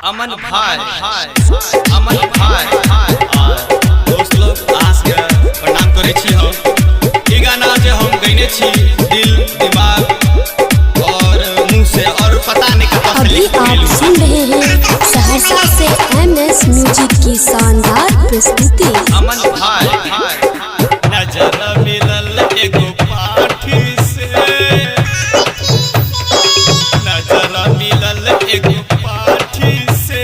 अमन भाई, अमन भाई। और दोस्त लोग, अहाँ सबके प्रणाम करै छी हम। ई गाना जे हम गैने छी दिल, दिमाग और मुंह से और पता नहीं कतऽ से अभी लिख आप गेलहुँ। सुन रहे हैं सहरसा से एमएस म्यूजिक की शानदार प्रस्तुति। अमन भाई। नजर मिलल एगो पाठी से, नजर मिलल एगो पाठी से,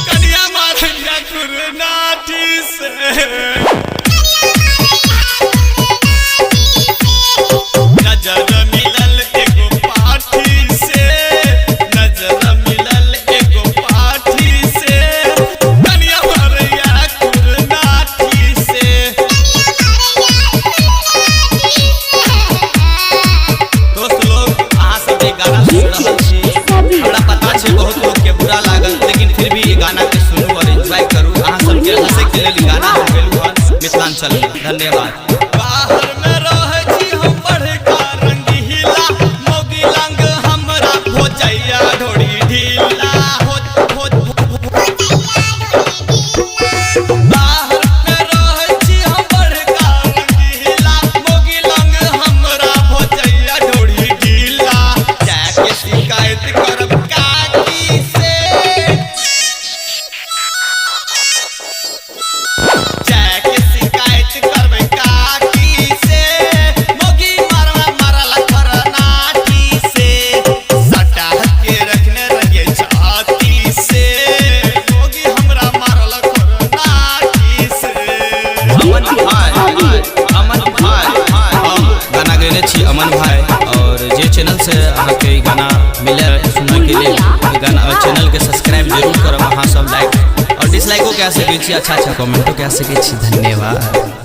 कनिया मारैया कुरनाठी से। नजर मिलल एगो पाठी से, नजर मिलल एगो पाठी से, कनिया मारैया कुरनाठी से। दोस्त लोग, अहाँ सब जे गाना सुन रहल छी, हमरा पता छै बहुत लोग के बुरा लागल, लेकिन फिर भी ई गाना के सुनू और एंजॉय करू। अहाँ सबके हंसै के लेल ई गाना हम गेलहुँ हन मिथिलांचल में। धन्यवाद। बाहर में रहै छी हम बड़का रंगीला, मौगी लंग हमरा भोजैया ढोरी ढीला। हो हो। बाहर में रहै छी हम बड़का रंगीला, मौगी लंग हमरा भोजैया ढोरी ढीला। जाके शिकायत करब काकी से, जाके शिकायत करबै काकी से, मौगी मारवा मारल खरनाटी से, सटा के रखने रहियै छाती से, मौगी हमरा मारल खरनाटी से। अमन भाई, अमन भाई। हम गाना गैने छी अमन भाई, और जे चैनल से अहाँके ई गाना मिले सुनैके लेल, ई गाना चैनल के सब्सक्राइब जरूर करब अहाँ सब। लाइक और डिसलाइको कए सकै छी, अच्छा अच्छा कमेंटो कए सकै छी। धन्यवाद।